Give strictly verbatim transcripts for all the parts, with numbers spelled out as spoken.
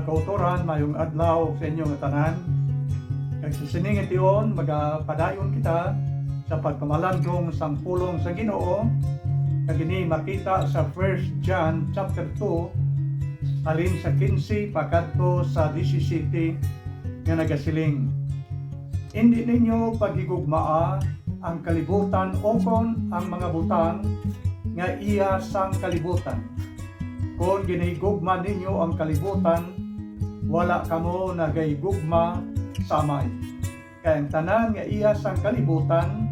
Kautoran, mayong adlaw sa inyo nga tanan. Kag sa sini nga tion, magapadayon kita sa pagpamalandong sang pulong sa Ginoo. Kag ini makita sa First John chapter two, halin sa quince pakadto sa disisyete, nga nagasiling, "Indi ninyo paghigugmaa ang kalibutan ukon ang mga butang nga iya sang kalibutan. Kon ginahigugma ninyo ang kalibutan, wala kamo nagahigugma sa Amay. Kay ang tanan nga iya sang kalibutan,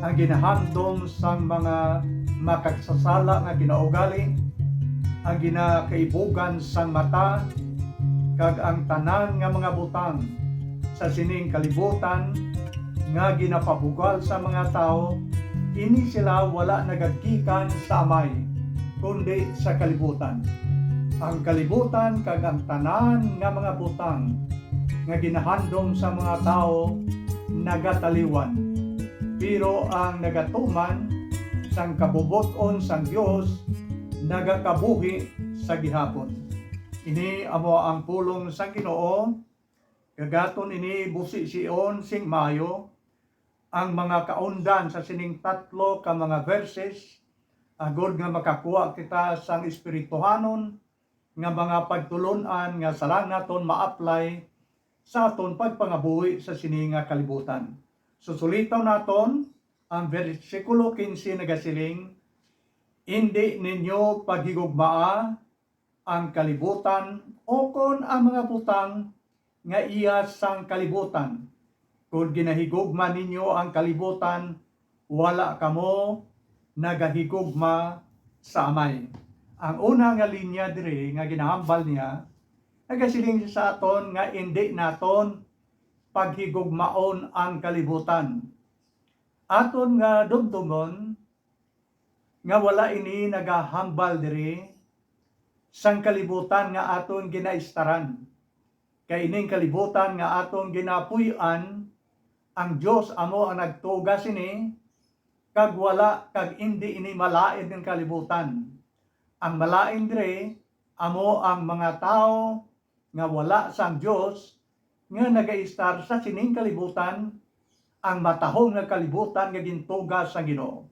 ang ginahandom sang mga makagsasala nga kinaugali, ang ginakaibugan sang mata, kag ang tanan nga mga butang sa sining kalibutan nga ginapabugal sa mga tawo, ini sila wala nagagikan sa Amay, kundi sa kalibutan. Ang kalibutan kag ang tanan nga mga butang nga ginahandom sa mga tawo nagataliwan, pero ang nagatuman sang kabubot-on sang Dios nagakabuhi sa gihapon." Ini amo ang pulong sang Ginoo. Kag aton ini busision sing maayo ang mga kaundan sa sining tatlo ka mga verses, agod nga makakuha kita sang espirituhanon nga mga pagtulon-an nga sala naton ma-apply sa aton pagpangabuhi sa sini nga kalibutan. Susuliton naton ang bersikulo quince, nagasiling, "Indi ninyo paghigugmaa ang kalibutan ukon ang mga butang nga iya sang kalibutan. Kon ginahigugma ninyo ang kalibutan, wala kamo nagahigugma sa Amay." Ang una nga linya diri nga ginahambal niya, nagasiling sa aton nga indi naton paghigugmaon ang kalibutan. Aton nga dumdumon nga wala ini nagahambal diri sang kalibutan nga aton ginaistaran. Kay ining kalibutan nga aton ginapuy-an, ang Dios amo ang nagtuga sini, kag wala kag indi ini malain nga kalibutan. Ang malain diri amo ang mga tawo nga wala sang Dios nga nagaistar sa sining kalibutan, ang matahom nga kalibutan nga gintuga sang Ginoo.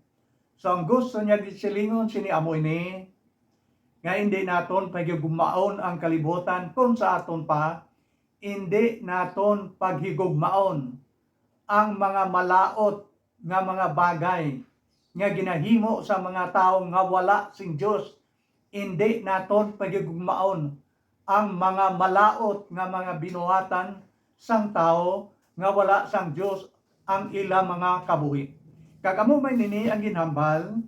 So, ang gusto niya gisilingon sini amo ini, nga indi naton paghigugmaon ang kalibutan, kon sa aton pa, indi naton paghigugmaon ang mga malaut nga mga bagay nga ginahimo sa mga tawo nga wala sing Dios. Indi naton paghigugmaon ang mga malaut nga mga binuhatan sang tawo nga wala sang Dios ang ila mga kabuhi. Kag amo man ini ang ginhambal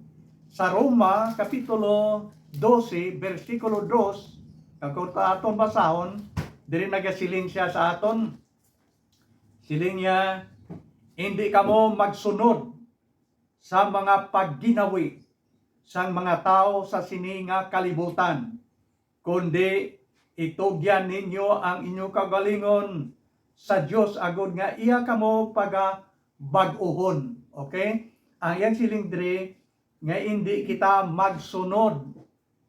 sa Roma kapitulo dose, bersikulo dos, kag kung aton basahon, diri nagasiling siya sa aton. Siling niya, "Indi kamo magsunod sa mga pagginawi sang mga tawo sa sini nga kalibutan, kundi itugyan ninyo ang inyo kaugalingon sa Dios, agod nga iya kamo pagabag-ohon." Okay? Ang iyang siling diri nga indi kita magsunod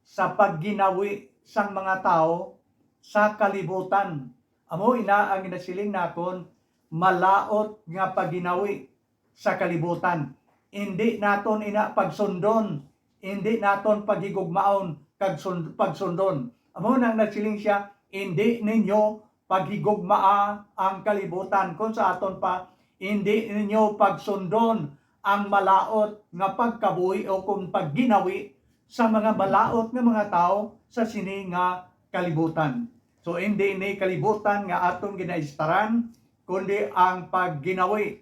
sa pagginawi sang mga tawo sa kalibutan. Amo ina ang ginasiling naton, malaut nga pagginawi sa kalibutan. Indi naton ina pagsundon, indi naton paghigugmaon kag sun-, pagsundon. Amo nang nagsiling siya, "Indi ninyo paghigugmaa ang kalibutan." Kung sa aton pa, "Indi ninyo pagsundon ang malaut nga pagkabuhi o kung pagginawi sa mga malaut nga mga tawo sa sini nga kalibutan." So, indi ini kalibutan nga aton ginaistaran, kundi ang pagginawi,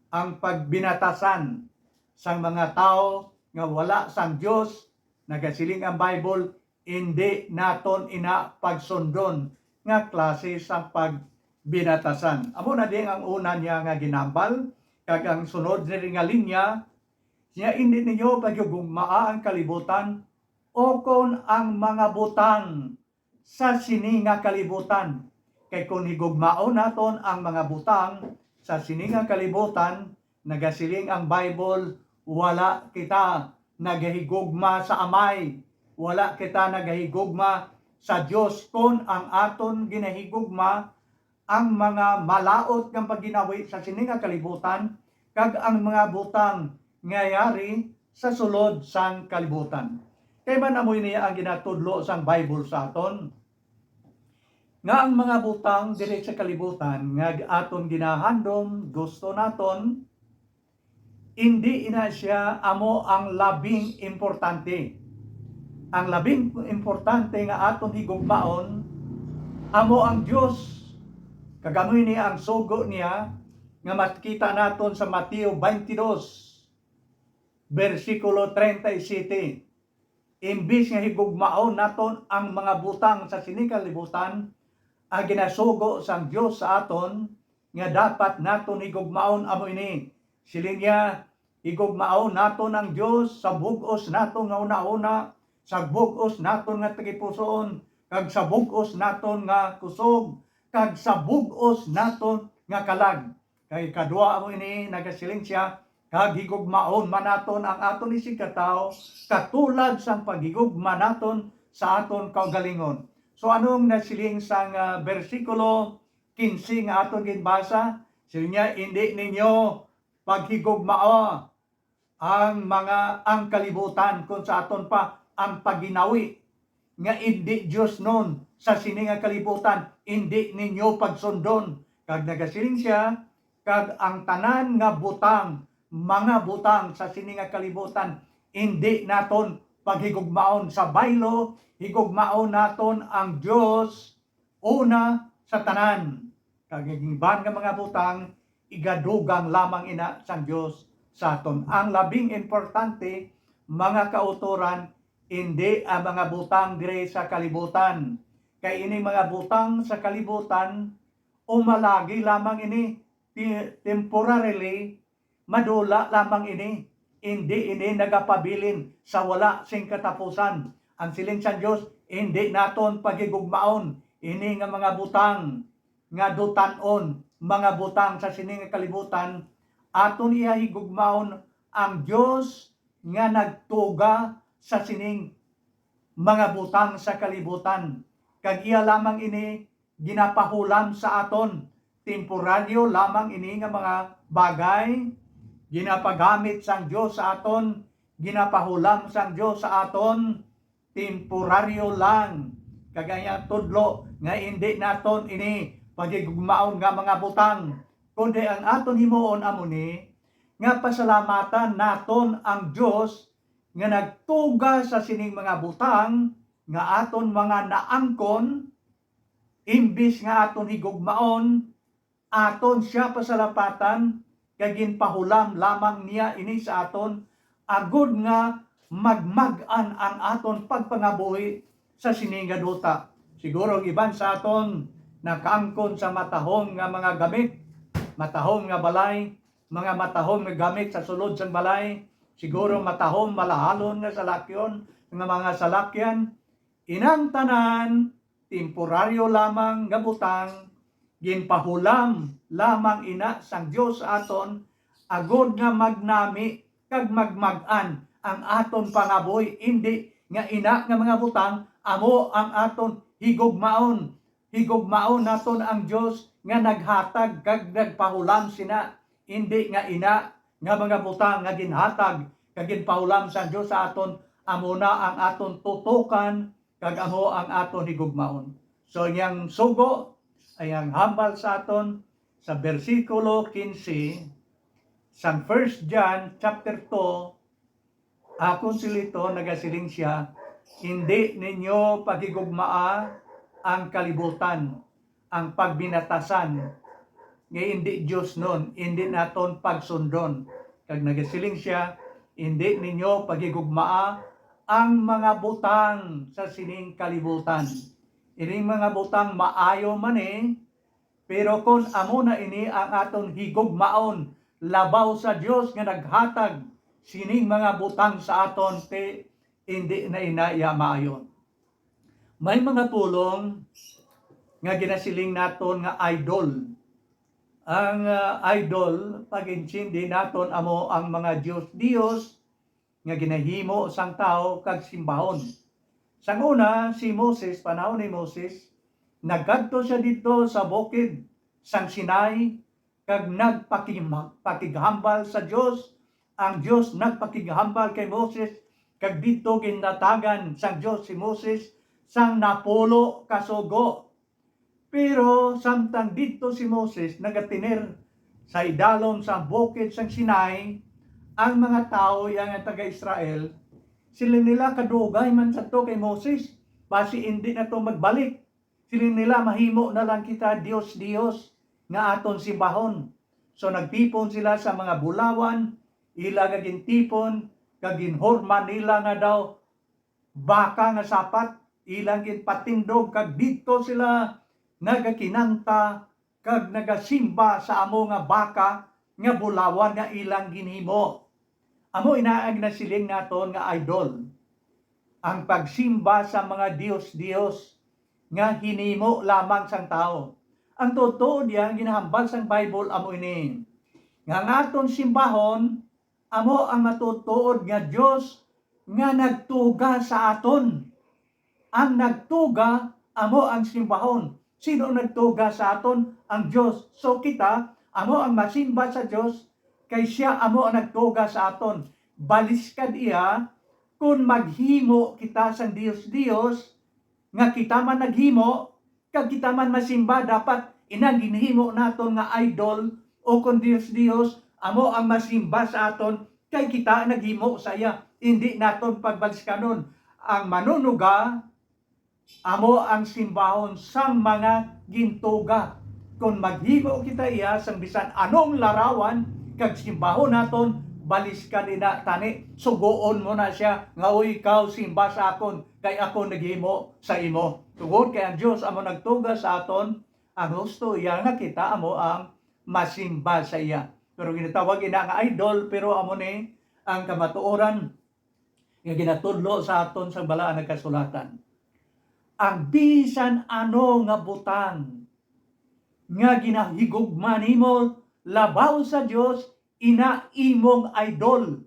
ang pagbinatasan sang mga tawo nga wala sang Dios. Nagasiling ang Bible, indi naton ina pagsundon nga klase sang pagbinatasan. Amo na ding ang una niya nga ginambal, kag ang sunod diri nga linya, niya, "Indi ninyo paghigugmaa ang kalibutan, ukon ang mga butang sa sini nga kalibutan. Kay kon higugmaon naton ang mga butang sa sini nga kalibutan," nagasiling ang Bible, "wala kita nagahigugma sa Amay. Wala kita nagahigugma sa Dios kon ang aton ginahigugma ang mga malaut nga pagginawi sa sini nga kalibutan kag ang mga butang nga yari sa sulod sang kalibutan. Kay man amo ini ang ginatudlo sang Bible sa aton, nga ang mga butang diri sa kalibutan nga aton ginahandom, gusto naton, indi ina sia amo ang labing importante. Ang labing importante nga aton higugmaon amo ang Dios. Kag amo ini ang sugo niya nga makita naton sa Mateo twenty-two, bersikulo treinta y siete. Imbis nga higugmaon naton ang mga butang sa sini kalibutan, ang ginasugo sang Dios sa aton nga dapat naton higugmaon amo ini. Siling niya, higugmaon naton ang Dios sa bug-os naton nga hunahuna, sa bug-os naton nga tagipusoon, kag sa bug-os naton nga kusog, kag sa bug-os naton nga kalag. Kay kadua amo ini, nagasiling sia, kag higugmaon man naton ang aton isigkatawo, katulad sang paghigugma naton sa aton kaugalingon. So, anong nasiling sang, ah, bersikulo quince nga aton ginbasa? Siling niya, "Indi ninyo paghigugmao ang mga, ang kalibutan, kon sa aton pa ang pagginawi nga indi diosnon sa sini nga kalibutan, indi ninyo pagsundon." Kag nagasiling sia, "Kag ang tanan nga butang, mga butang sa sini nga kalibutan, indi naton paghigugmaon. Sa baylo, higugmaon naton ang Dios una sa tanan, kag ang iban nga mga butang igadugang lamang ina sang Dios sa aton." Ang labing importante, mga kautoran, indi ang mga butang diri sa kalibutan, kay ining mga butang sa kalibutan umalagi lamang ini, ti-, temporarily, madula lamang ini. Indi ini nagapabilin sa wala sing katapusan. Ang siling sang Dios, indi naton paghigugmaon ini nga mga butang nga dutan-on, mga butang sa sini nga kalibutan. Aton iya higugmaon ang Dios nga nagtuga sa sining mga butang sa kalibutan, kag iya lamang ini ginapahulam sa aton. Temporaryo lamang ini nga mga bagay, ginapagamit sang Dios sa aton, ginapahulam sang Dios sa aton, temporaryo lang. Kag ang iyang tudlo nga indi naton ini paghigugmaon nga mga butang, kundi ang aton himuon amo ni nga pasalamatan naton ang Dios nga nagtuga sa sining mga butang nga aton mga naangkon, imbis nga aton higugmaon, aton sia pasalamatan, kay ginpahulam lamang niya ini sa aton, agod nga magmag-an ang aton pagpangabuhi sa sini nga duta. Siguro ang iban sa aton nakaangkon sa matahom nga mga gamit, matahom nga balay, mga matahom nga gamit sa sulod sang balay, siguro matahom, malahalon nga salakyon, nga mga salakyan. Inang tanan, temporaryo lamang nga butang, ginpahulam lamang ina sang Dios sa aton, agod nga magnami kag magmag-an ang aton pangabuhi, indi nga ina nga mga butang amo ang aton higugmaon. Higugmaon naton ang Dios nga naghatag kag nagpahulam sina, indi nga ina nga mga butang nga ginhatag kag ginpahulam sang Dios sa aton, amo na ang aton tutokan kag amo ang aton higugmaon. So, iyang sugo, iyang hambal sa aton sa bersikulo quince sang First John chapter two, akon silito, nagasiling sia, "Indi ninyo paghigugmaa ang kalibutan, ang pagbinatasan nga indi diosnon, indi naton pagsundon." Kag nagasiling sia, "Indi ninyo paghigugmaa ang mga butang sa sining kalibutan." Ining mga butang maayo man, eh, pero kon amo na ini ang aton higugmaon labaw sa Dios nga naghatag sining mga butang sa aton, ti indi na ina iya maayo. May mga pulong nga ginasiling naton nga idol. Ang, ah, idol, pag-intindi naton, amo ang mga dios-dios nga ginahimo sang tawo kag simbahon. Sang una, si Moses, panahon ni Moses, nagkadto siya didto sa bukid sang Sinai, kag nagpakima-, pakighambal sa Dios. Ang Dios nagpakighambal kay Moses, kag didto ginhatagan sang Dios si Moses sang napulo ka sugo. Pero samtang didto si Moses nagatener sa idalom sang bukid sang Sinai, ang mga tawo iya nga taga-Israel, siling nila, "Kadugay man sadto kay Moses, basi indi na to magbalik." Siling nila, "Mahimo na lang kita dios-dios nga aton simbahon." So nagtipon sila sa mga bulawan, ila nga gintipon, kag ginhurman nila nga daw baka nga sapat, ilang ginpatindog, kag didto sila nagakinanta kag nagasimba sa amo nga baka nga bulawan nga ilang ginhimo. Amo ina ang nasiling naton nga idol, ang pagsimba sa mga dios-dios nga hinimo lamang sang tawo. Ang totoo niya, ang ginahambal sang Bible amo ini, nga ang aton simbahon amo ang matutuod nga Dios nga nagtuga sa aton. Ang nagtuga amo ang simbahon. Sino ang nagtuga sa aton? Ang Dios. So kita amo ang masimba sa Dios, kay sia amo ang nagtuga sa aton. Baliskan iya, kun maghimo kita sang dios-dios, nga kita man naghimo, kag kita man masimba, dapat inang ginhimo naton nga idol o kon dios-dios amo ang masimba sa aton, kay kita naghimo sa iya. Indi naton pagbaliskanon. Ang manunuga amo ang simbahon sang mga gintuga. Kon maghimo kita iya sang bisan anong larawan kag simbahon naton, baliskan ina tani, sugoon mo na sia nga, "Uy, ikaw, simba sa akon, kay ako naghimo sa imo." Tungod kay ang Dios amo nagtuga sa aton, ang husto iya nga kita amo ang masimba sa iya. Pero ginatawag ina nga idol, pero amo ni ang kamatuoran nga ginatudlo sa aton sa Balaan nga Kasulatan. Ang bisan ano nga butang nga ginahigugma nimo labaw sa Dios, ina imong idol.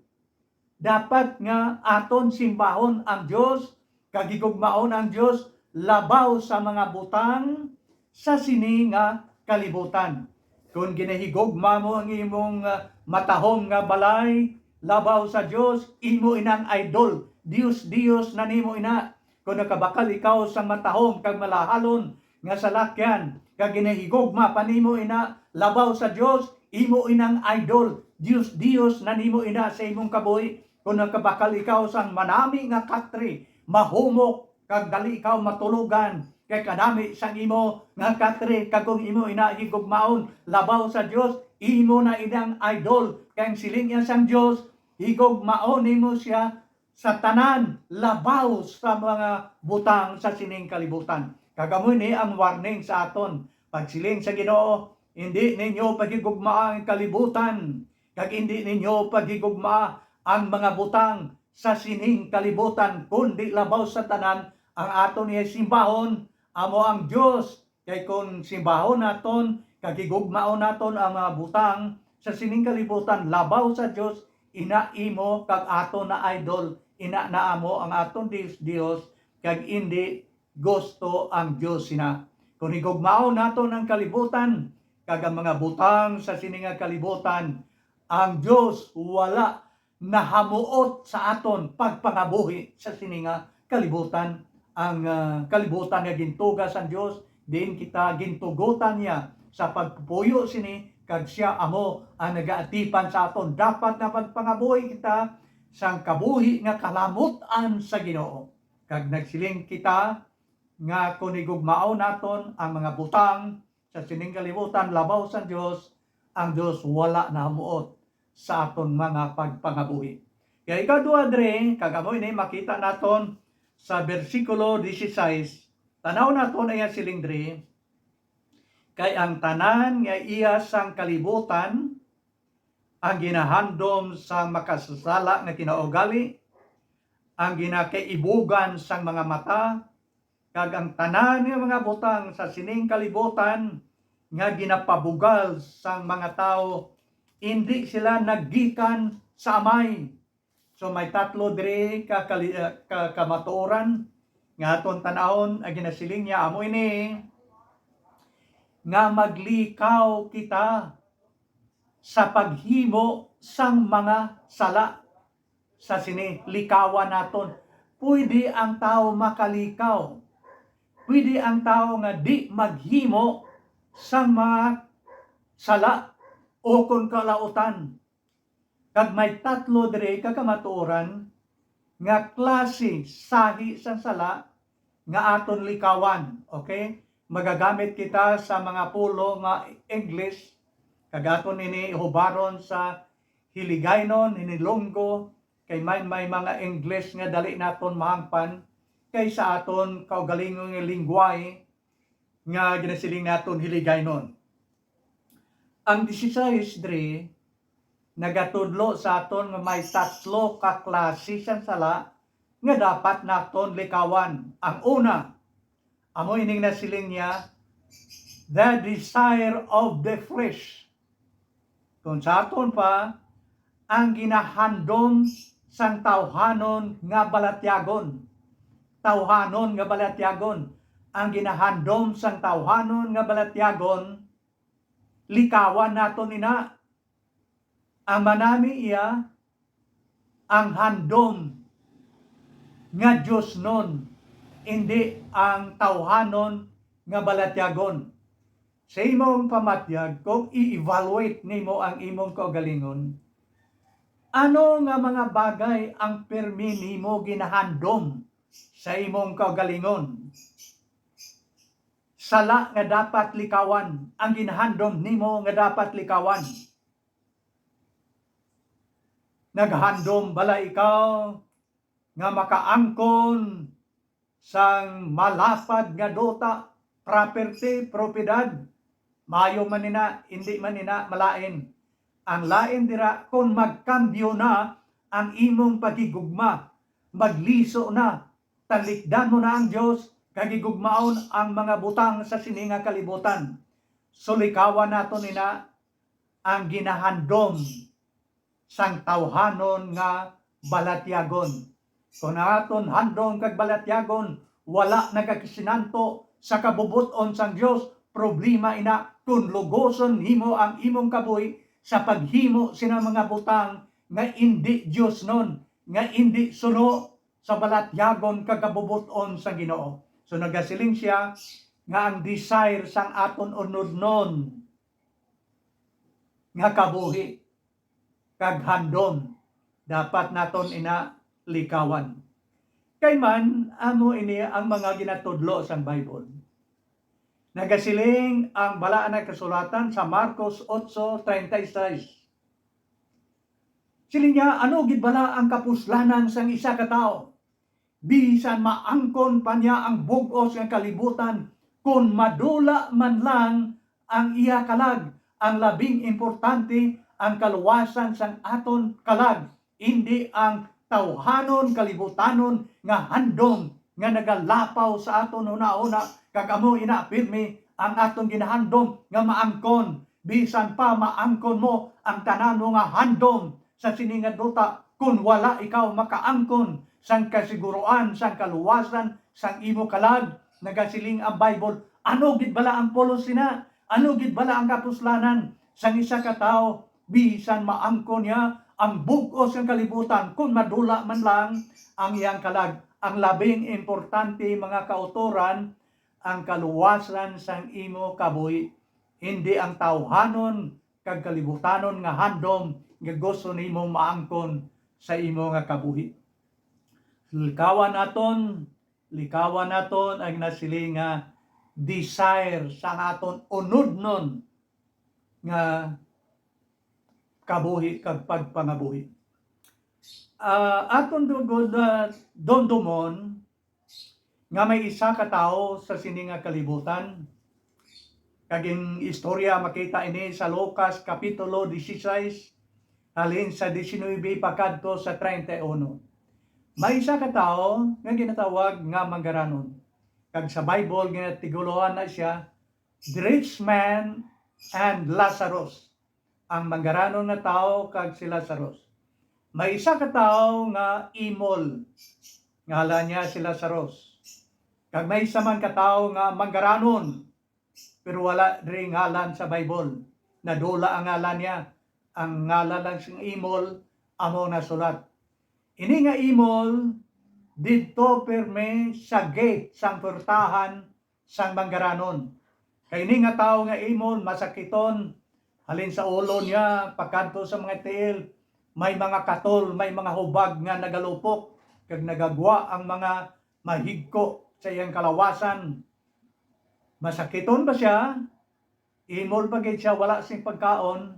Dapat nga aton simbahon ang Dios, kag higugmaon ang Dios labaw sa mga butang sa sini nga kalibutan. Kon ginahigugma mo ang imong, ah, matahom nga balay labaw sa Dios, imo inang idol, dios-dios na nimo ina. Kon nakabakal ikaw sang matahom kag malahalon nga salakyan, kag ginahigugma pa nimo ina labaw sa Dios, imo inang idol, dios-dios na nimo ina sa imong kabuhi. Kon nakabakal ikaw sang manami nga katre, mahumok, kag dali ikaw matulogan, kay kadami sang imo nga katre, kag kung imo ina higugmaon labaw sa Dios, imo na inang idol, kay ang siling niya sang Dios, higugmaon nimo siya sa tanan labaw sa mga butang sa sining kalibutan. Kag amo ini ang warning sa aton. Pagsiling sa Ginoo, "Indi ninyo paghigugmaa ang kalibutan, kag indi ninyo paghigugmaa ang mga butang sa sining kalibutan, kundi labaw sa tanan ang aton iya simbahon amo ang Dios." Kay kon simbahon naton kag higugmaon naton ang mga butang sa sining kalibutan labaw sa Dios, ina imo kag aton na idol, ina na amo ang aton Dios, Dios, kag indi gusto ang Dios sina. Kon higugmaon naton ang kalibutan kag ang mga butang sa sini nga kalibutan, ang Dios wala nahamuot sa aton pagpangabuhi sa sini nga kalibutan. Ang, ah, kalibutan nga gintuga sang Dios, diin kita gintugotan niya sa pagpuyo sini, kag siya amo ang nagaatipan sa aton dapat nga magpangabuhi kita sang kabuhi nga kalamut-an sa Ginoo. Kag nagsiling kita nga kon higugmaon naton ang mga butang sa sining kalibutan labaw sa Dios, ang Dios wala nahamuot sa aton mga pagpangabuhi. Kay ikaduha diri, kag amo ini makita naton sa bersikulo dieciséis, tanaw naton ang iya siling diri, "Kay ang tanan nga iya sang kalibutan, ang ginahandom sang makasasala nga kinaugali, ang ginakaibugan sang mga mata, kag ang tanan nga mga butang sa sining kalibutan nga ginapabugal sang mga tawo, indi sila naggikan sa Amay." So, may tatlo diri ka kali-, ah, ka, kamatuoran Nga aton tan-awon, ang ginasiling niya amo ini, nga maglikaw kita sa paghimo sang mga sala. Sa sini, likawan naton. Pwede ang tawo makalikaw. Pwede ang tawo nga di maghimo sang mga sala o kon kalautan. Kag may tatlo diri ka kamatuoran nga klase sahi sang sala nga aton likawan. Okay? Magagamit kita sa mga pulo nga English, kag aton ini ihubaron sa Hiligaynon, Hinilonggo, kay may, may mga English nga dali naton mahangpan kay sa aton kaugalingon nga lingwahe nga ginasiling naton Hiligaynon. Ang dieciséis diri nagatudlo sa aton nga may tatlo ka klase sang sala nga dapat naton likawan. Ang una, amo ining nasiling niya, the desire of the flesh. Kung sa aton pa, ang ginahandom sang tawhanon nga balatyagon. Tawhanon nga balatyagon. Ang ginahandom sang tawhanon nga balatyagon, likawan naton ina. Ang manami iya, ang handom nga diosnon, indi ang tawhanon nga balatyagon. Sa imong pamatyag, kung i-evaluate nimo ang imong kaugalingon, ano nga mga bagay ang pirmi nimo ginahandom sa imong kaugalingon? Sala nga dapat likawan, ang ginahandom nimo nga dapat likawan. Naghandom bala ikaw nga makaangkon sang malapad nga duta, property, propiedad? Maayo man ina, indi man ina, malain. Ang lain dira, kung magkambyo na ang imong paghigugma, magliso na, talikdan mo na ang Dios, kag higugmaon ang mga butang sa sini nga kalibutan. So, likawan naton ina ang ginahandom sang tawhanon nga balatyagon. Kon aton handom kag balatyagon wala nagakisinanto sa kabubot-on sang Dios, problema ina kon lugoson nimo ang imong kabuhi sa paghimo sina mga butang nga indi diosnon, nga indi suno sa balatyagon kag kabubot-on sang Ginoo. So nagasiling sia nga ang desire sang aton unodnon nga kabuhi kag handom dapat naton ina likawan. Kay man, amo ini ang mga ginatudlo sang Bible. Nagasiling ang Balaan nga Kasulatan sa Marcos otso treinta y seis. Siling niya, ano gid bala ang kapuslanan sang isa ka tawo? Bisan maangkon pa niya ang bug-os nga kalibutan, kon madula man lang ang iya kalag, ang labing importante, ang kaluwasan sang aton kalag, indi ang tawhanon, kalibutanon nga handom nga nagalapaw sa aton hunahuna, kag amo ina pirmi ang aton ginahandom nga maangkon. Bisan pa maangkon mo ang tanan mo nga handom sa sini nga duta, kon wala ikaw makaangkon sang kasiguruan sang kaluwasan sang imo kalag. Nagasiling ang Bible, ano gid bala ang pulos sina? Ano gid bala ang kapuslanan sang isa ka tawo? Bisan maangkon niya ang bug-os nga kalibutan, kon madula man lang ang iyang kalag, ang labing importante, mga kautoran, ang kaluwasan sang imo kabuhi, hindi ang tawhanon kag kalibutanon nga handom nga gusto nimo maangkon sa imo nga kabuhi. Likawan naton, likawan naton ang nasiling nga desire sa aton unodnon nga kabuhi kag pagpangabuhi. Ah, aton dugod, ah, dumdumon nga may isa ka tawo sa sini nga kalibutan. Kag ang istorya makita ini sa Lucas Kapitulo dieciséis, halin sa diecinuebe pakadto sa treinta y uno. May isa ka tawo nga ginatawag nga manggaranon. Kag sa Bible, ginatigulohan na siya, the rich man and Lazarus, ang manggaranon nga tawo kag si Lazarus. May isa ka tawo nga imol, ngalan niya si Lazarus. Kag may isa man ka tawo nga manggaranon, pero wala diri ngalan sa Bible. Nadula ang ngalan niya. Ang ngalan lang sing imol amo nasulat. Ini nga imol didto pirme sa gate sang portahan sang manggaranon. Kay ini nga tawo nga imol masakiton, halin sa ulo niya pakadto sa mga tiil, may mga katol, may mga hubag nga nagalupok, kag nagagwa ang mga mahigko sa iyang kalawasan. Masakiton ba siya? Imol pa gid siya, wala sing pagkaon.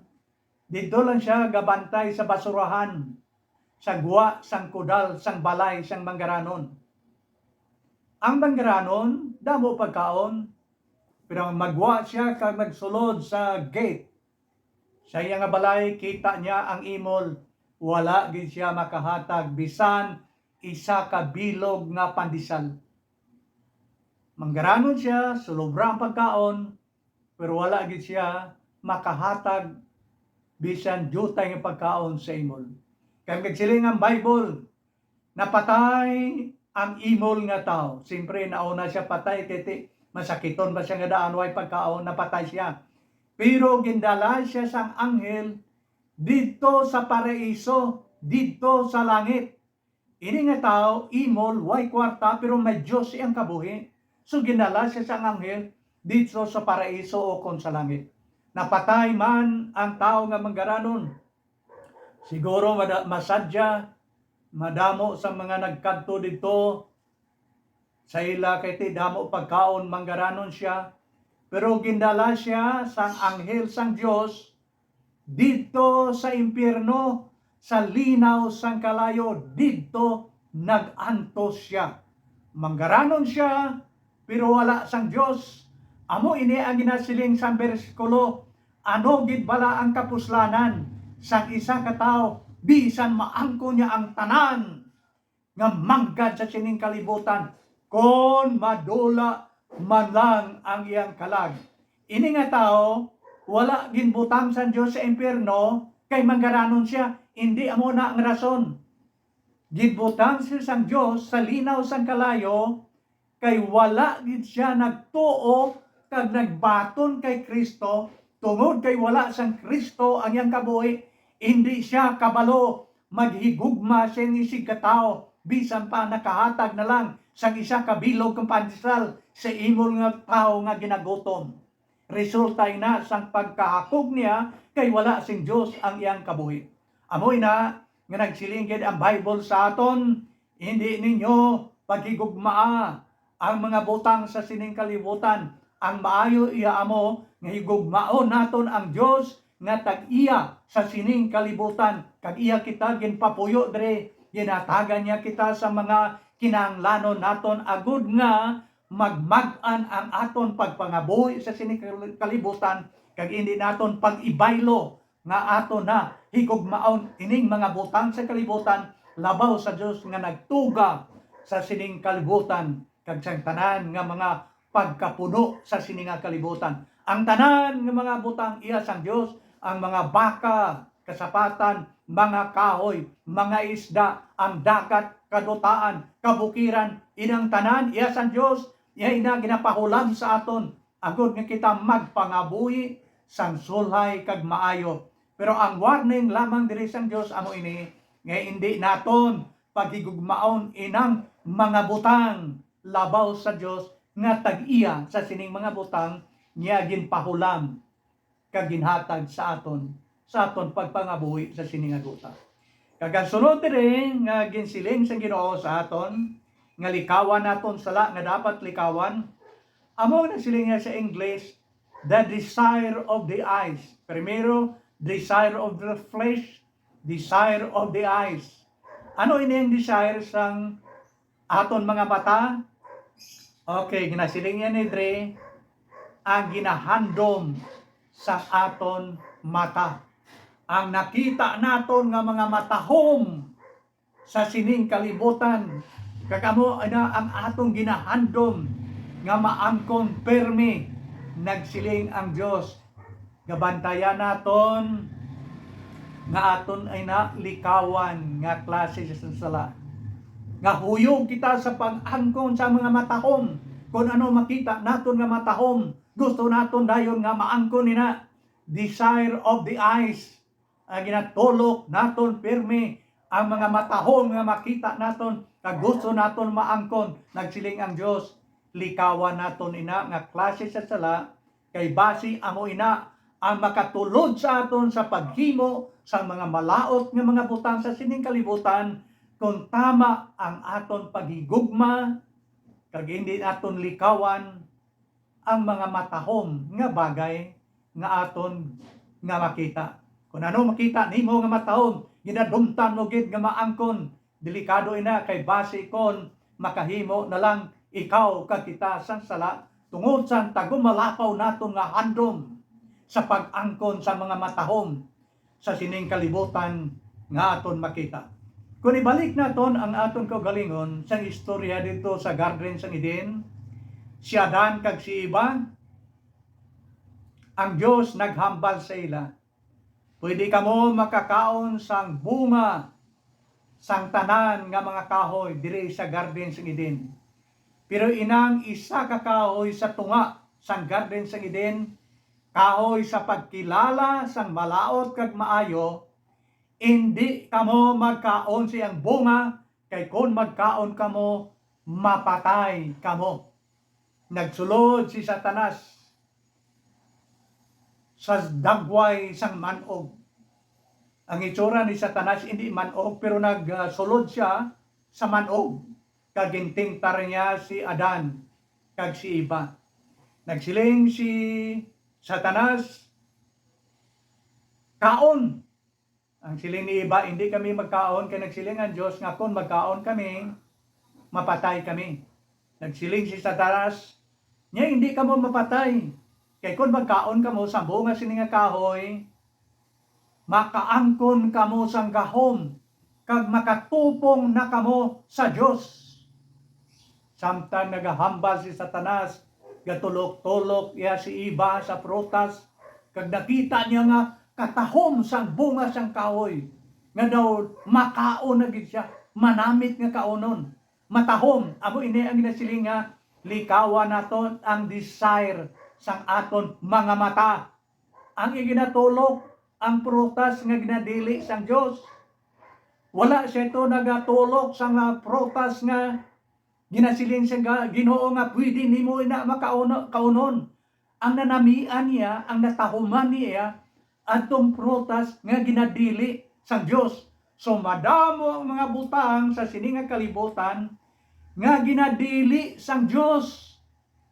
Didto lang siya gabantay sa basurahan, sa gwa sang kudal sang balay sang manggaranon. Ang manggaranon damo pagkaon, pero magwa siya kag magsulod sa gate sa iya nga balay, kita niya ang imol, wala gid siya makahatag bisan isa ka bilog nga pandesal. Manggaranon siya, sulobra ang pagkaon, pero wala gid siya makahatag bisan diutay nga pagkaon sa imol. Kag nagsiling ang Bible, napatay ang imol nga tawo. Siyempre, nauna siya patay, kay ti-, masakiton ba siya nga daan way pagkaon, napatay siya. Pero gindala siya sang anghel didto sa paraiso, didto sa langit. Ini nga tawo, imol, way kwarta, pero may Dios iyang kabuhi. So, gindala siya sang anghel didto sa paraiso o kon sa langit. Napatay man ang tawo nga manggaranon. Siguro mada-, masadya, madamo sa mga nagkadto didto sa ila, kay ti damo pagkaon, manggaranon siya. Pero gindala siya sang anghel sang Dios didto sa impyerno, sa linaw sang kalayo, didto nag-antos siya. Manggaranon siya, pero wala sang Dios. Amo ini ang ginasiling sang bersikulo, "Ano gid bala ang kapuslanan sang isa ka tawo, bisan maangkon niya ang tanan nga manggad sa sining kalibutan, kon madula man lang ang iyang kalag?" Ini nga tawo, wala ginbutang sang Dios sa impyerno, kay manggaranon siya. Indi amo na ang rason. Ginbutang siya sang Dios sa linaw sang kalayo, kay wala gid siya nagtuo kag nagbaton kay Cristo. Tungod kay wala sang Cristo ang iyang kabuhi, indi siya kabalo maghigugma sing isig ka tawo, bisan pa nakahatag na lang sang isa ka bilog nga pandesal sa imol nga tawo nga ginagutom. Resulta ina sang pagkahakog niya, kay wala sing Dios ang iyang kabuhi. Amo ina nga nagsiling gid ang Bible sa aton, "Hindi ninyo paghigugmaa ang mga butang sa sining kalibutan." Ang maayo iya amo nga higugmaon naton ang Dios nga tag-iya sa sining kalibutan, kag iya kita ginpapuyo diri, ginhatagan niya kita sa mga kinahanglanon naton, agud nga magmag-an ang aton pagpangabuhi sa sining kal-, kalibutan, kag indi naton pag-ibaylo nga aton na higugmaon ining mga butang sa kalibutan, labaw sa Dios nga nagtuga sa sining kalibutan kag sang tanan nga mga pagkapuno sa sini nga kalibutan. Ang tanan nga mga butang iya sang Dios, ang mga baka, kasapatan, mga kahoy, mga isda, ang dagat, kadutaan, kabukiran, inang tanan iya sang Dios, iya ina ginapahulam sa aton, agod nga kita magpangabuhi sang sulhay kag maayo. Pero ang warning lamang diri sang Dios amo ini, nga indi naton paghigugmaon inang mga butang labaw sa Dios nga tag-iya sa sining mga butang niya ginpahulam kag ginhatag sa aton, sa aton pagpangabuhi sa sini nga duta. Kag ang sunod diri nga ginsiling sang Ginoo sa aton, nga likawan naton sala nga dapat likawan, amo ang nagsiling niya sa English, "The desire of the eyes." Primero, desire of the flesh, desire of the eyes. Ano ini ang desire sang aton mga mata? Okay, ginasiling niya ni Dre, ang ginahandom sa aton mata. Ang nakita naton nga mga matahom sa sining kalibutan, kag amo na ang atong ginahandom nga maangkon pirmi, nagsiling ang Dios. Gabantayan naton nga aton ay na likawan nga klase sa sala. nga huyog kita sa pag-angkon sa mga matahom. Kon ano makita naton nga matahom, gusto naton dayon nga maangkon ina. Desire of the eyes. Ang ginatulok naton pirmi ang mga matahom nga makita naton, kag gusto naton maangkon. Nagsiling ang Dios, likawan naton ina nga klase sa sala, kay basi amo ina ang makatulod sa aton sa paghimo sang mga malaut nga mga butang sa sining kalibutan, kon tama ang aton paghigugma, kag hindi naton likawan ang mga matahom nga bagay nga aton nga makita. Kon ano makita nimo nga matahom, ginadumtan mo gid nga maangkon. Delikado ina, kay basi kon makahimo na lang ikaw kag kita sang sala tungod sa tagumalapaw naton nga handom sa pag-angkon sa mga matahom sa sining kalibutan nga aton makita. Kon ibalik naton ang aton kaugalingon sang istorya didto sa garden sang Eden, si Adan kag si Eva, ang Dios naghambal sa ila, "Pwede kamo makakaon sang bunga sang tanan nga mga kahoy diri sa garden sang Eden. Pero inang isa ka kahoy sa tunga sang garden sang Eden, kahoy sa pagkilala sang malaut kag maayo, indi kamo magkaon sa iyang bunga, kay kon magkaon kamo, mapatay kamo." Nagsulod si Satanas sa dagway sang man-og. Ang itsura ni Satanas indi man-og, pero nagsulod sia sa man-og, kag gintingtar niya si Adan kag si Eva. Nagsiling si Satanas, "Kaon." Ang siling ni Eva, "Hindi kami magkaon, kay nagsiling ang Dios nga kon magkaon kami, mapatay kami." Nagsiling si Satanas, "Nya hindi kamo mapatay, kay kon magkaon kamo sa bunga sini nga kahoy, makaangkon kamo sang gahom, kag makatupong na kamo sa Dios." Samtang nagahambal si Satanas, gatulok-tulok iya si Eva sa prutas, kag nakita niya nga katahom sang bunga sang kahoy, nga daw makaon na gid sia, manamit nga kaonon. Matahom, amo ini ang ginasiling nga likawan naton ang desire sang aton mga mata. Ang iginatulok, ang prutas nga ginadili sang Dios. Wala sia ito nagatulok sa nga prutas nga ginasiling sa ga-, Ginoo nga pwede nimo ina makauno-, kaunon. Ang nanamian niya, ang natahuman niya, adtong prutas nga ginadili sang Dios. So, madamo ang mga butang sa sini nga kalibutan nga ginadili sang Dios,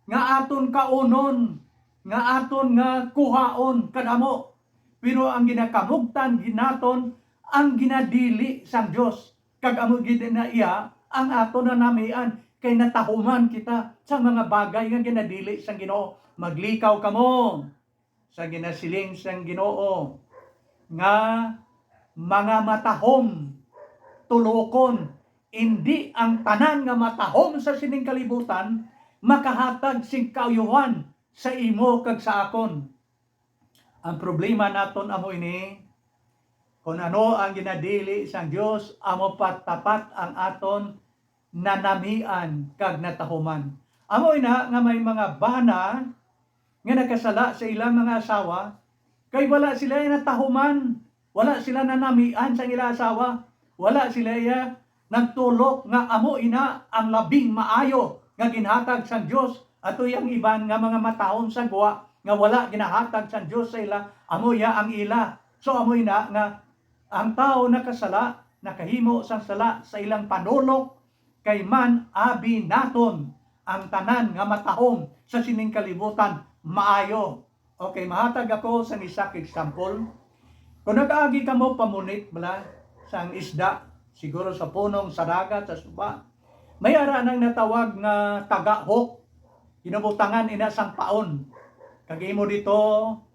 nga aton kaunon, nga aton nga kuhaon kadamo. Pero ang ginakamugtan gid naton ang ginadili sang Dios, kag amo gid na iya ang aton nanamian, kay natahuman kita sa mga bagay nga ginadili sang Ginoo. Maglikaw kamo sa ginasiling sang Ginoo nga mga matahom tulokon, indi ang tanan nga matahom sa sining kalibutan makahatag sing kaayuhan sa imo kag sa akon. Ang problema naton amo ini, kon ano ang ginadili sang Dios, amo pa tapat ang aton nanamian kag natahuman. Amo ina nga may mga bana nga nakasala sa ilang mga asawa, kay wala sila natahuman, wala sila nanamian sang ila asawa, wala sila iya nagtulok nga amo ina ang labing maayo nga ginhatag sang Dios, ato yang iban nga mga matahom sa gwa nga wala ginahatag sang Dios sa ila, amo iya ang ila. So, amo ina nga ang tawo nakasala, nakahimo sang sala sa ilang panulok, kay man-abi naton ang tanan nga matahom sa sining kalibutan maayo. Okay, mahatag ako sang isa ka example. Kung nag-agi kamo pamunit bala sang isda, siguro sa punong, sa dagat, sa suba, may ara nang natawag nga taga-hook. Ginabutangan ina sang paon. Kag imo dito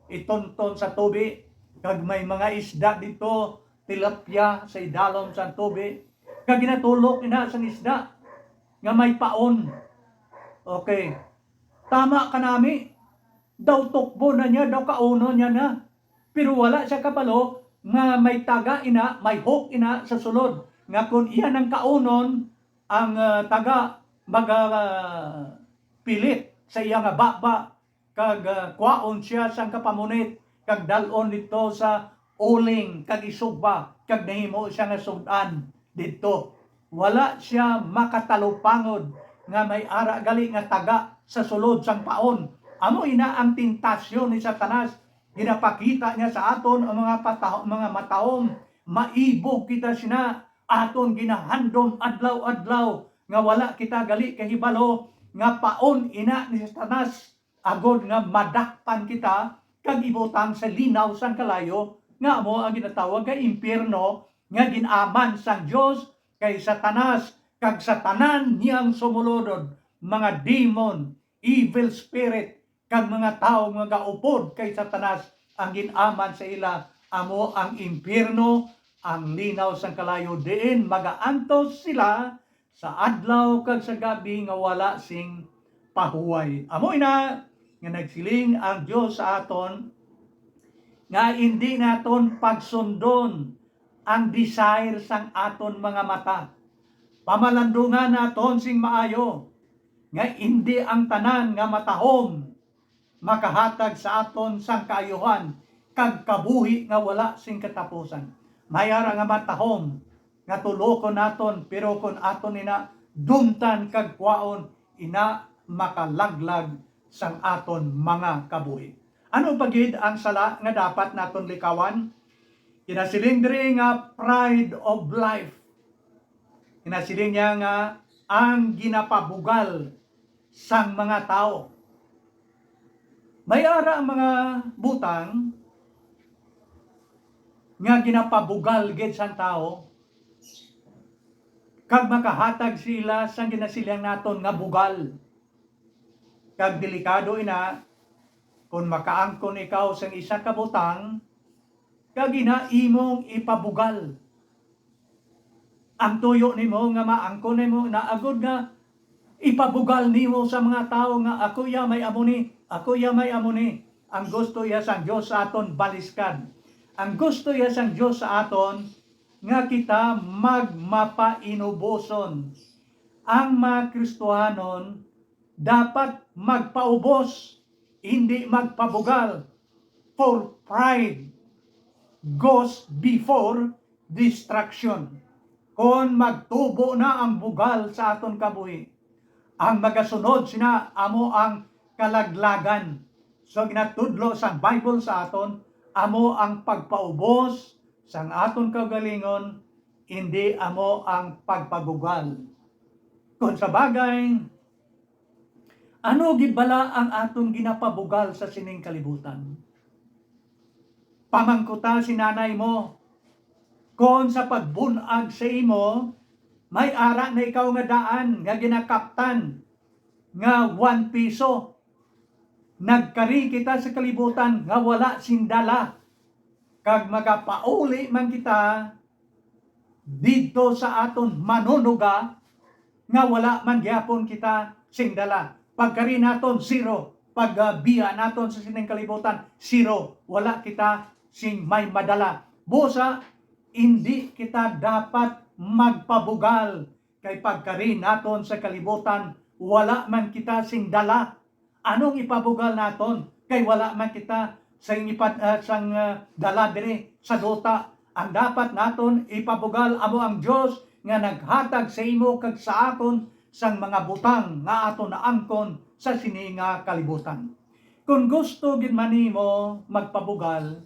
itunton sa tubi, kag may mga isda dito, tilapia sa idalom sang tubi. Kag ginatulok ina sang isda nga may paon. Okay. Tama kanami. Daw tukbo na niya, daw kaunon niya na. Pero wala siya kabalo nga may taga ina, may hook ina sa sulod, nga kon iya nang kaunon, ang, ah, taga magapilit sa iya nga baba, kag, ah, kwaon sia sang kapamunit, kag dal-on didto sa uling, kag isugba, kag nahimo sia nga sud-an didto. Wala sia makatalupangod nga may ara gali nga taga sa sulod sang paon. Amo ina ang tentasyon ni Satanas. Ginapakita niya sa aton ang mga pata-, mga matahom. Maibog kita sina, aton ginahandom adlaw-adlaw nga wala kita gali kahibalo nga paon ina ni Satanas, agod nga madakpan kita kag ibutang sa linaw sang kalayo, nga amo ang ginatawag nga impyerno, nga gin-aman sang Dios kay Satanas kag sa tanan niyang sumulodod, mga demon, evil spirit, kag mga tawo nga gaupod kay Satanas. Ang gin-aman sa ila amo ang impyerno, ang linaw sang kalayo, diin magaantos sila sa adlaw kag sa gabi nga wala sing pahuway. Amo ina nga nagsiling ang Dios sa aton, nga indi naton pagsundon ang desire sang aton mga mata. Pamalandungan naton sing maayo nga indi ang tanan nga matahom makahatag sa aton sang kaayuhan kag kabuhi nga wala sing katapusan. May ara nga matahom nga tulokon naton, pero kon aton ina dumtan kag kwaon, ina makalaglag sang aton mga kabuhi. Ano pa gid ang sala nga dapat naton likawan? Ginasiling diri nga pride of life. Ginasiling niya nga ang ginapabugal sang mga tawo. May ara ang mga butang nga ginapabugal gid sang tawo, kag makahatag sila sang ginasiling naton nga bugal. Kag delikado ina kon makaangkon ikaw sang isa ka butang, kag ina imong ipabugal. Ang tuyo nimo nga maangkon nimo na agod nga ipabugal nimo sa mga tawo nga, "Ako iya may amo ni, ako iya may amo ni." Ang gusto iya sang Dios sa aton, baliskan. Ang gusto iya sang Dios sa aton nga kita magmapainuboson. Ang mga Kristohanon dapat magpaubos, hindi magpabugal, for pride goes before destruction. Kon magtubo na ang bugal sa aton kabuhi, ang magasunod sina amo ang kalaglagan. So, ginatudlo sang Bible sa aton, amo ang pagpaubos sang aton kaugalingon, indi amo ang pagpabugal. Kon sa bagay, ano gid bala ang aton ginapabugal sa sining kalibutan? Pamangkuta si nanay mo, kon sa pagbun-ag sa imo, may ara na ikaw nga daan nga ginakaptan nga one piso. Nagkari kita sa kalibutan nga wala sing dala, kag magapauli man kita didto sa aton manunuga nga wala man gyapon kita sing dala. Pagkari naton, zero. Pag, ah, biya naton sa sining kalibutan, zero. Wala kita sing may madala. Busa, indi kita dapat magpabugal, kay pagkari naton sa kalibutan, wala man kita sing dala. Anong ipabugal naton? Kay wala man kita sang ipa-, ah, sang, ah, dala diri sa duta. Ang dapat naton ipabugal amo ang Dios nga naghatag sa imo kag sa akon sang mga butang nga aton naangkon sa sini nga kalibutan. Kon gusto gid man nimo magpabugal,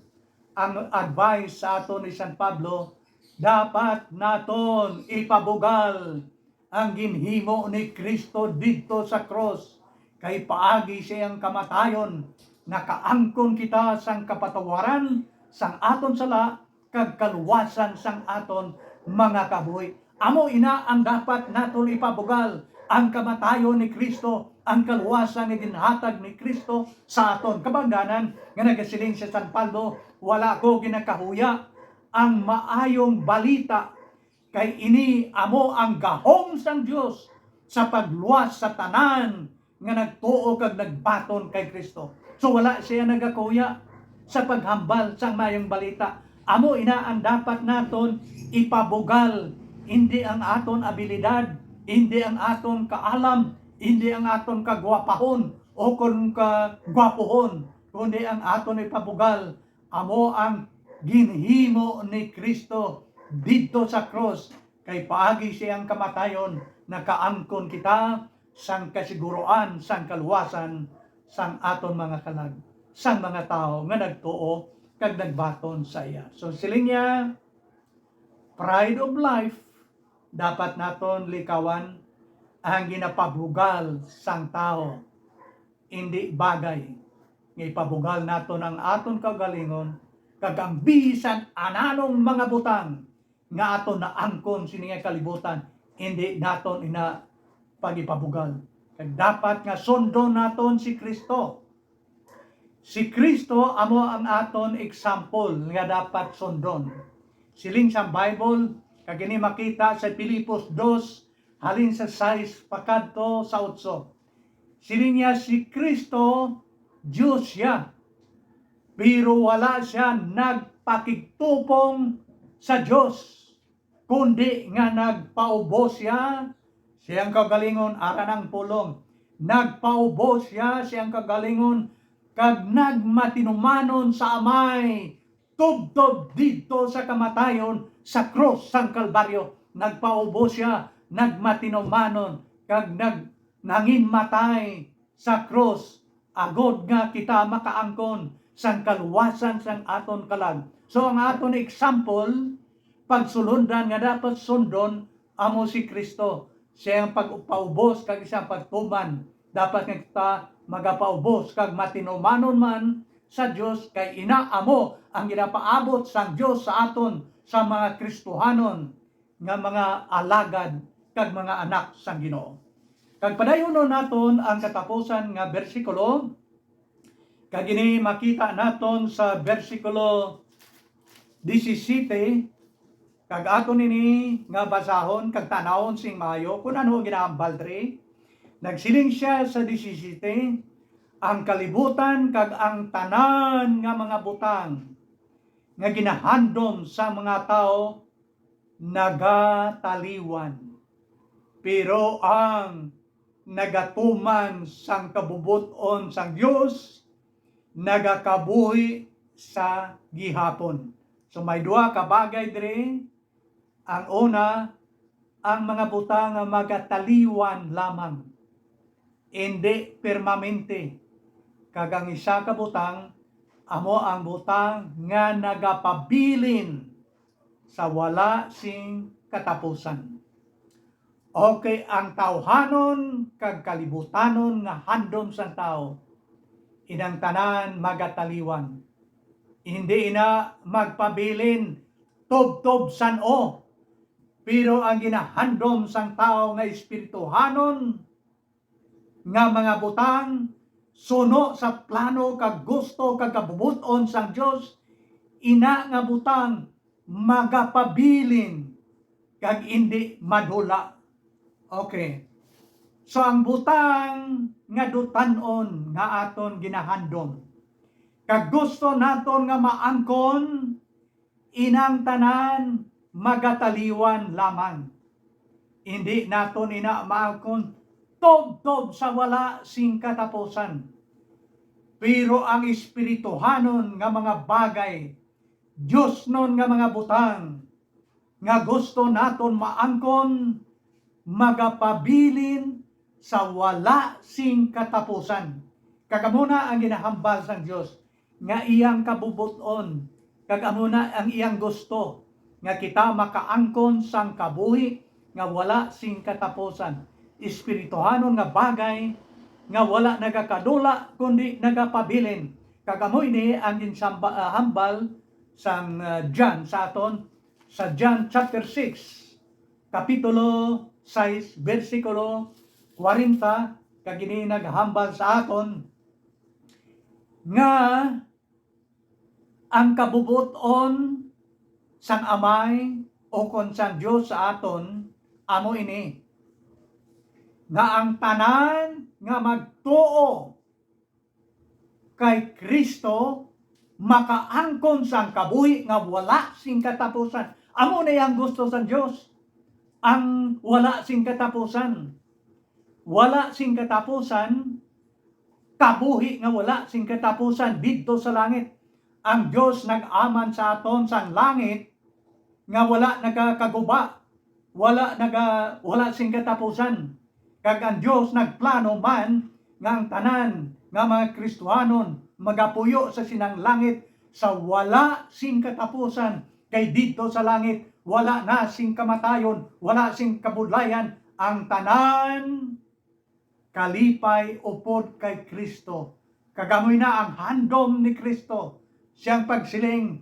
ang advice sa aton ni San Pablo, dapat naton ipabugal ang ginhimo ni Cristo didto sa krus, kay paagi sa iyang kamatayon, nakaangkon kita sang kapatawaran sang aton sala kag kaluwasan sang aton mga kabuhi. Amo ina ang dapat naton ipabugal, ang kamatayon ni Cristo, ang kaluwasan nga ginhatag ni Cristo sa aton. Kabangdanan nga nagasiling si San Pablo, "Wala ako ginakahuya ang maayong balita, kay ini amo ang gahom sang Dios sa pagluwas sa tanan nga nagtuo kag nagbaton kay Cristo." So, wala siya nagakuya sa paghambal sang maayong balita. Amo ina ang dapat naton ipabugal, hindi ang aton abilidad, Hindi ang aton kaalam, hindi ang aton kagwapahon o kon kagwapuhon, kundi ang aton ipabugal amo ang ginhimo ni Kristo didto sa krus, kay paagi siyang kamatayon nakaangkon kita sang kasiguruan sang kaluwasan sang aton mga kalag, sang mga tawo nga nagtuo kag nagbaton sa iya. So, siling niya, pride of life, dapat naton likawan ang ginapabugal sang tawo. Indi bagay nga ipabugal naton ang aton kaugalingon kag ang bisan ananong mga butang nga aton naangkon sini nga kalibutan, indi naton ina pag-ipabugal. Kag dapat nga sundon naton si Kristo. Si Kristo amo ang aton example nga dapat sundon. Siling sang Bible, kag ini makita sa Filipos dos, halin sa sais pakadto sa otso. Siling niya, si Kristo, Dios siya, pero wala siya nagpakigtupong sa Dios, kundi nga nagpaubos siya siyang kagalingon aran ang pulong. Nagpaubos siya siyang kagalingon kag nagmatinumanon sa Amay tubtob didto sa kamatayon sa krus sang Kalbaryo. Nagpaubos siya, nagmatinumanon, kag nag-, nanginmatay sa krus, agod nga kita makaangkon sang kaluwasan sang aton kalag. So, ang aton example, pagsulundan nga dapat sundon, amo si Kristo. Siya ang pagpaubos kag siya ang pagtuman. Dapat nga kita magapaubos kag matinumanon man sa Dios, kay ina amo ang ginapaabot sang Dios sa aton sa mga Kristohanon nga mga alagad kag mga anak sang Ginoo. Kag padayonon naton ang katapusan nga bersikulo, kag ini makita naton sa bersikulo disisiyete, kag aton ini nga basahon kag tan-awon sing maayo kun ano ang ginahambal diri. Nagsiling sia sa disisiyete, "Ang kalibutan kag ang tanan nga mga butang nga ginahandom sa mga tawo nagataliwan, pero ang nagatuman sang kabubot-on sang Dios nagakabuhi sa gihapon." So, may duha ka bagay diri. Ang una, ang mga butang nga magataliwan lamang, indi permanente. Kag ang isa ka butang, amo ang butang nga nagapabilin sa wala sing katapusan. Okay, ang tawhanon kag kalibutanon nga handom sang tawo, inang tanan magataliwan. Hindi ina magpabilin tubtob san-o, pero ang ginahandom sang tawo nga espirituhanon nga mga butang suno sa plano kag gusto kag kabubot-on sang Dios, ina nga butang magapabilin kag indi madula. Okay. So, ang butang nga dutan-on nga aton ginahandom kag gusto naton nga maangkon, inang tanan magataliwan lamang. Indi naton ina maangkon tubtob sa wala sing katapusan. Pero ang espirituhanon nga mga bagay, diosnon nga mga butang, nga gusto naton maangkon, magapabilin sa wala sing katapusan. Kag amo na ang ginahambal sang Dios, nga iyang kabubot-on, kag amo na ang iyang gusto, nga kita makaangkon sang kabuhi nga wala sing katapusan, espirituhanon nga bagay nga wala nagakadula, kundi nagapabilin. Kag amo ini ang ginsamba-, ah, hambal sang, ah, John sa aton, sa John chapter six, kapitulo sais, bersikulo kwarenta, kag ini naghambal sa aton nga ang kabubot-on sang Amay ukon sang Dios sa aton amo ini, nga ang tanan nga magtuo kay Cristo makaangkon sang kabuhi nga wala sing katapusan. Amo na ang gusto sang Dios. ang wala sing katapusan. Wala sing katapusan, kabuhi nga wala sing katapusan didto sa langit. Ang Dios nag-aman sa aton sang langit nga wala nagakaguba, wala naga-, wala sing katapusan. Kag ang Dios nagplano man nga ang tanan nga mga Kristiyanon magapuyo sa sinang langit sa wala sing katapusan, kay didto sa langit wala na sing kamatayon, wala sing kabudlayan, ang tanan kalipay upod kay Cristo. Kag amoy na ang handom ni Cristo, siyang pagsiling,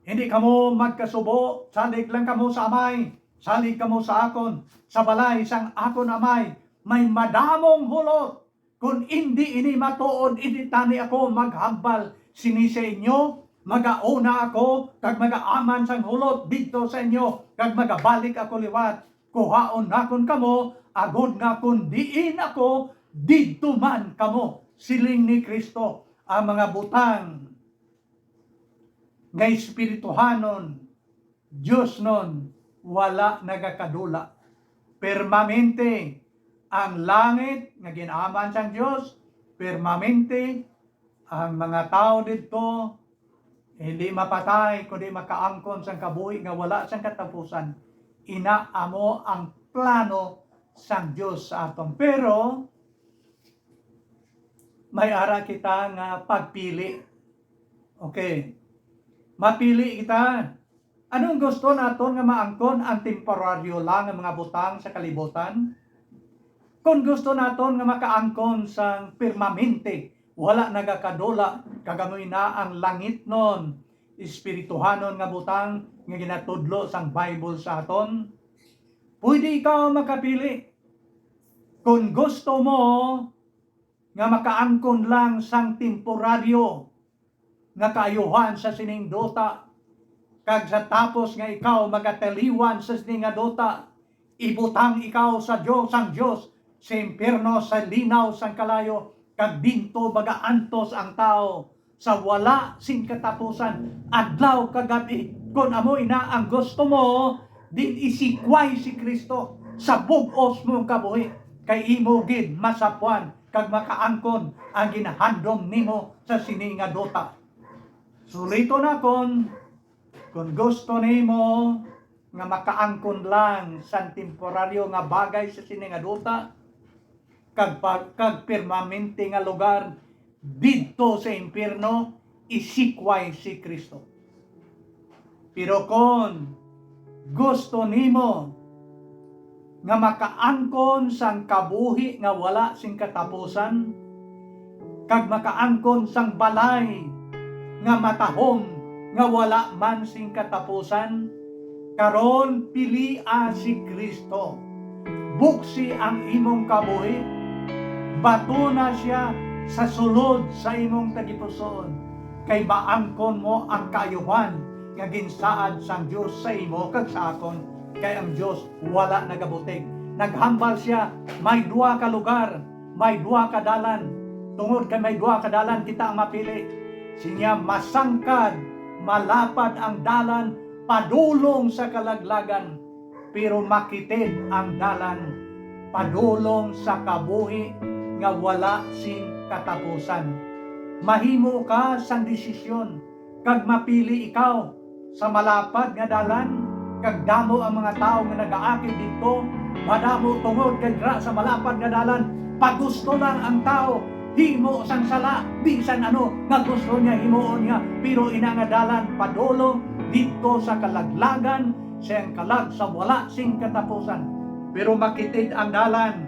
"Hindi kamo magkasubo, salig lang kamo sa Amay, salig kamo sa akon. Sa balay sang akon Amay may madamong hulot. Kon indi ini matuod, indi tani ako maghambal sini sa inyo. Magauna ako kag magaaman sang hulot didto sa inyo, kag magabalik ako liwat. Kuhaon nakon kamo, agod nga kon diin ako, didto man kamo," siling ni Cristo. Ang mga butang nga espirituhanon, diosnon, wala nagakadula. Permanente ang langit nga gin-aman sang Dios, permanente ang mga tawo didto, hindi mapatay, kundi makaangkon sang kabuhi nga wala sang katapusan. Ina amo ang plano sang Dios sa aton. Pero may ara kita nga pagpili. Okay. Mapili kita. Anong gusto naton nga maangkon, ang temporaryo lang nga mga butang sa kalibutan? Kon gusto naton nga makaangkon sang permanente, wala nagakadula, kag amoy na ang langitnon, espirituhanon nga butang nga ginatudlo sang Bible sa aton, pwede ikaw makapili. Kon gusto mo nga makaangkon lang sang temporaryo nga kaayuhan sa sining duta, kag sa tapos nga ikaw magataliwan sa sini nga duta, ibutang ikaw sa Dios, sang Dios, sa impierno, sa linaw sang kalayo, kag didto magaantos ang tawo sa wala sing katapusan, adlaw kag gab-i. Kon amo ina ang gusto mo, din isikway si Cristo sa bug-os mong kabuhi, kay imo gid masapwan kag makaangkon ang ginahandom nimo sa sini nga duta. Suliton nakon, kon gusto nimo nga makaangkon lang sang temporaryo nga bagay sa sini nga duta, kag pa-, kag permanente nga lugar didto sa impierno, isikway si Cristo. Pero kon gusto nimo nga makaangkon sang kabuhi nga wala sing katapusan, kag makaangkon sang balay nga matahom nga wala man sing katapusan, karon pilia si Cristo. Buksi ang imong kabuhi, batuna sia sa sulod sa imong tagipusoon, kay maangkon mo ang kaayuhan nga ginsaad sang Dios sa imo kag sa akon, kay ang Dios wala nagabutig. Naghambal sia, may duha ka lugar, may duha ka dalan. Tungod kay may duha ka dalan, kita ang mapili. Sinya, masangkad, malapad ang dalan padulong sa kalaglagan, pero makitid ang dalan padulong sa kabuhi nga wala sing katapusan. Mahimo ka sang desisyon kag mapili ikaw sa malapad nga dalan, kag damo ang mga tawo nga nagaakig didto. Madamo tungod kay dira sa malapad nga dalan, pagusto lang ang tawo, himo sang sala, bisan ano nga gusto niya himuon niya, pero ina nga dalan padulong didto sa kalaglagan, sa iyang kalag sa wala sing katapusan. Pero makitid ang dalan,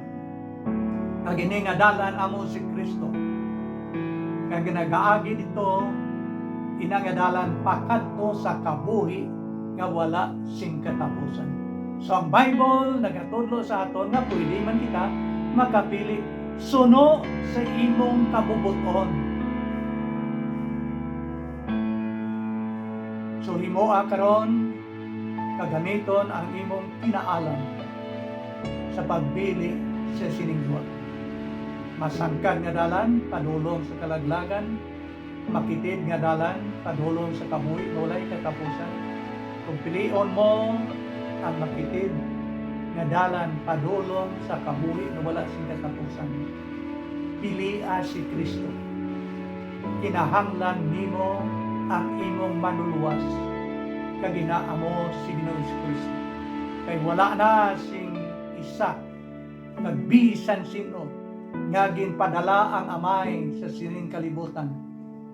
kag ini nga dalan amo si Cristo. Kag nagaagi didto, ina nga dalan pakadto sa kabuhi nga wala sing katapusan. So, ang Bible nagatudlo sa aton nga pwede man kita makapili suno sa imong kabubot-on. So, himoa karon, kag gamiton ang imong kinaalam sa pagpili sa sining duha. Masangkad nga dalan padulong sa kalaglagan, makitid nga dalan padulong sa kabuhi nga walay katapusan. Kung pilion mo ang makitid, nga dalan padulong sa kabuhi nga wala sing katapusan. Pilia si Cristo. Kinahanglan nimo ang imong Manlulowas, kag ina amo si Ginoong Jesu-Cristo. Kay wala na sing isa kag bisan sin-o nga ginpadala ang Amay sa sining kalibutan,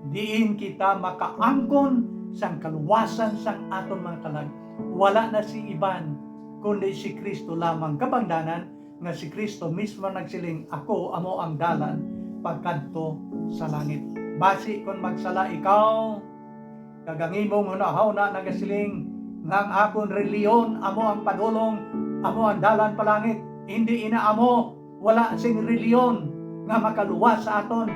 diin kita makaangkon sang kaluwasan sang aton mga kalag. Wala na sing iban kundi si Cristo lamang. Kabangdanan nga si Cristo mismo nagsiling, "Ako amo ang dalan pagkadto sa langit." Basi kon magsala ikaw, kag ang imong hunahuna nagasiling nga ang akon relihiyon amo ang padulong, amo ang dalan pa langit, hindi ina amo. Wala sing relihiyon nga makaluwas sa aton.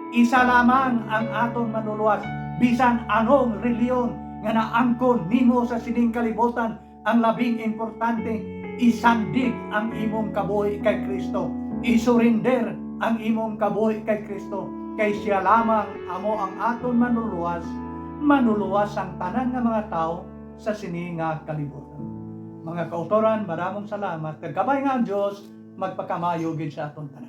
Isa lamang ang aton Manlulowas. Bisan anong relihiyon nga naangkon nimo sa sining kalibutan, ang labing importante, isandig ang imong kabuhi kay Cristo. Isurinder ang imong kabuhi kay Cristo, kay siya lamang amo ang aton Manlulowas, Manlulowas sang tanan nga mga tawo sa sini nga kalibutan. Mga kautoran, maramong salamat, kag kabay nga ang Dios magpakamaayo gid sa aton tanan.